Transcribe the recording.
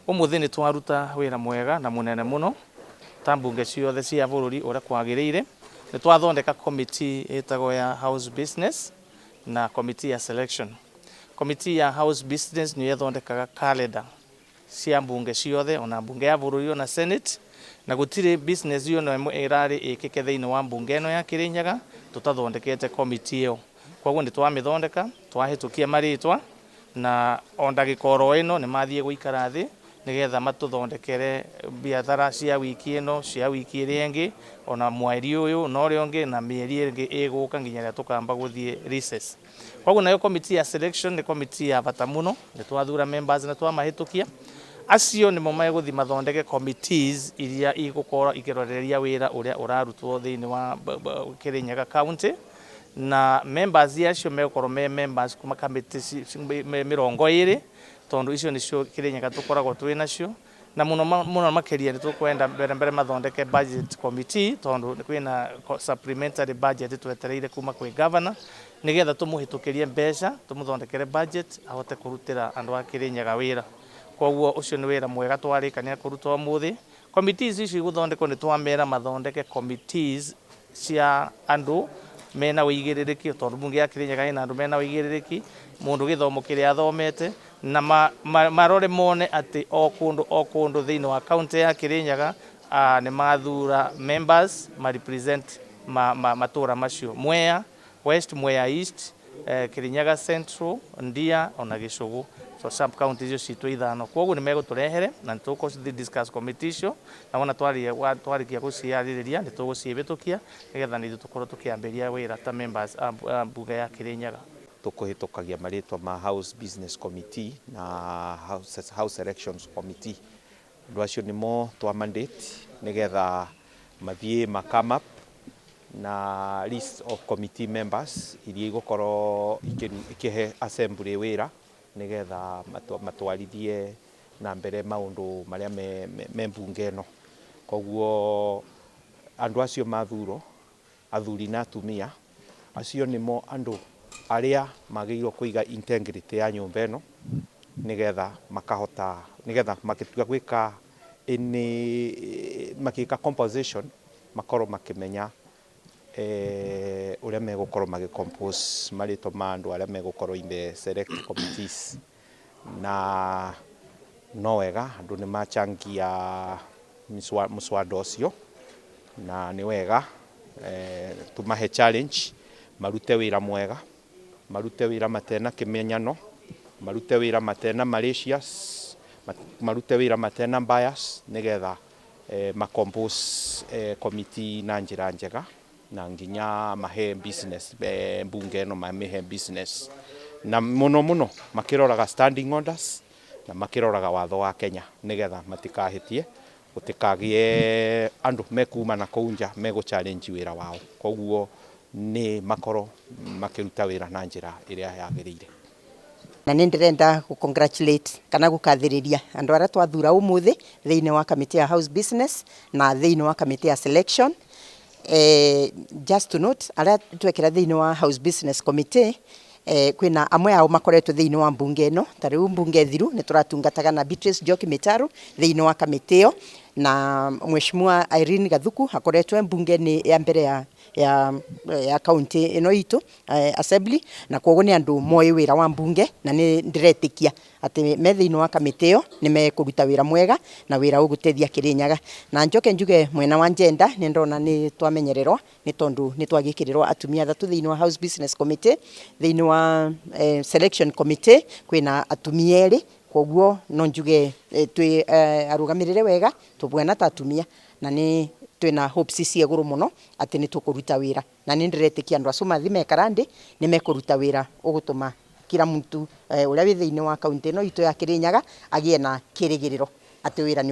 Umuthi ni twaruta wira mwega na munene muno ta mbunge ciothe cia bururi uria kwagiriire. Ni twathondeka committee itagwo ya House Business na committee ya Selection. Committee ya House Business niyo ithondekaga calendar cia mbunge ciothe, ona mbunge ya bururi ona Senate, na gutiri business yo no ĩmwe ĩrarĩ ĩkĩke thĩinĩ wa mbunge ĩno ya Kirinyaga tũtathondekete committee ĩyo. Koguo nĩ twamĩthondeka, twahĩtũkia marĩtwa, na o ndagĩka oro ĩno nĩ mathiĩ gũikara thĩ nĩgetha matũthondekere biathara cia wiki ĩno, cia wiki ĩrĩa ĩngĩ, ona mweri ũyũ na ũrĩa ũngĩ na mĩeri ĩngĩ ĩgũka nginya rĩrĩa tũkamba gũthiĩ recess. Koguo nayo committee ya Selection nĩ committee ya bata mũno. Nĩ twathura members na twamahĩtũkia. Acio nĩmo megũthiĩ mathondeke committees iria igũkorwo ikĩroreria wĩra ũrĩa ũrarutwo thĩinĩ wa Kirinyaga County, na members acio megũkorwo me members kuma kamĩtĩ 20, tondũ icio nĩcio Kirinyaga tũkoragwo twĩ nacio. Na mũno mũno makĩria nĩ tũkwenda mbere mbere mathondeke budget committee, tondũ kwĩna supplementary budget twetereire kuma kwĩ governor, nĩgetha tũmũhĩtũkĩrie mbeca, tũmũthondekere budget ahote kũrutĩra andũ a Kirinyaga wĩra. Koguo ũcio nĩ wĩra mwega twarĩkania kũruta ũmũthĩ. Committees icio igũthondekwo, nĩ twamera mathondeke committees cia andũ mena ũigĩrĩrĩki, tondũ mbunge ya Kirinyaga ĩna andũ mena ũigĩrĩrĩki, mũndũ gĩthomo kĩrĩa athomete, na marore mone atĩ o kũndũ o kũndũ thĩinĩ wa kaunti ya Kirinyaga nĩ mathura members ma represent matũra macio: Mwea West, Mwea East, Kirinyaga Central, Ndia ona Gĩcũgũ. So sub county icio citũ ithano. Koguo nĩ megũtũrehere na nĩ tũgũkorwo discuss committee icio, na wona twarĩkia gũciarĩrĩria nĩ tũgũciĩbĩtũkia, nĩgetha nĩ ithuĩ tũkorwo tũkĩambĩrĩria wĩra ta members a mbunge ya Kirinyaga. Tũkũhĩtũkagia marĩtwa ma House Business Committee na House Selections Committee. Andũ acio nĩmo twa mandate nĩgetha mathiĩ ma come up na list of committee members iria igũkorwo ikĩhe assembly wĩra, nĩgetha matwarithie na mbere maũndũ marĩa me mbunge ĩno. Koguo andũ acio mathurwo, athuri na atumia acio, nĩmo andũ arĩa magĩrĩirwo kũiga integrity ya nyũmba ĩno, nĩgetha makahota, nĩgetha magĩtua gwĩka any magĩka composition, makorwo makĩmenya ũrĩa megũkorwo magĩ compose marĩtwa ma andũ arĩa megũkorwo in the select committees. Na no wega andũ nĩ machangia mũswada ũcio, na nĩ wega tũmahe challenge marute wĩra mwega, marute wĩra matena kĩmenyano, marute wĩra matena malicious, marute wĩra matena bias, nĩgetha macompose committee na njĩra njega, na nginya mahe business mbunge ĩno, mamĩhe business, na mũno mũno makĩroraga standing orders na makĩroraga watho wa Kenya, nĩgetha matikahĩtie, gũtikagĩe andũ mekuma na kũu nja megũ challenge wĩra wao. Koguo nĩ makorwo makĩruta wĩra na njĩra ĩrĩa yagĩrĩire. Na nĩ ndĩrenda gũ congratulate kana gũkathĩrĩria andũ arĩa twathura ũmũthĩ thĩinĩ wa kamĩtĩ ya House Business na thĩinĩ wa kamĩtĩ ya Selection. Just to note, arĩa twekĩra thĩinĩ wa House Business Committee, kwĩna amwe ao makoretwo thĩinĩ wa mbunge ĩno. Ta rĩu mbunge thiru nĩ tũratungataga na Beatrice Njoki Mĩtaru thĩinĩ wa kamĩtĩ ĩyo, na Mheshimiwa Irene Gathuku akoretwo e mbunge-inĩ ya mbere ya county ĩno itũ assembly, na koguo nĩ andũ moĩ wĩra wa mbunge, na nĩ ndĩretĩkia atĩ me thĩinĩ wa kamĩtĩ ĩyo nĩ mekũruta wĩra mwega na wĩra ũgũteithia Kĩrĩnyaga. Na njoke njuge mwena wa gender nĩ ndona nĩ twamenyererwo, nĩ tondũ nĩ twagĩkĩrĩrwo atumia athatũ thĩinĩ wa House Business Committee. Thĩinĩ wa Selection Committee kwĩna atumia erĩ. Koguo no njuge twĩ arũgamĩrĩre wega tũbwana ta atumia, na nĩ twĩna hopes cia igũrũ mũno atĩ nĩ tũkũruta wĩra, na nĩ ndĩretĩkia andũ acio mathi mekara ndĩ nĩ mekũruta wĩra ũgũtũma kila mtu ũrĩa wĩ thĩinĩ wa kaunti ĩno itũ ya Kĩrĩnyaga agĩe na kĩrĩgĩrĩro atĩ wĩra nĩ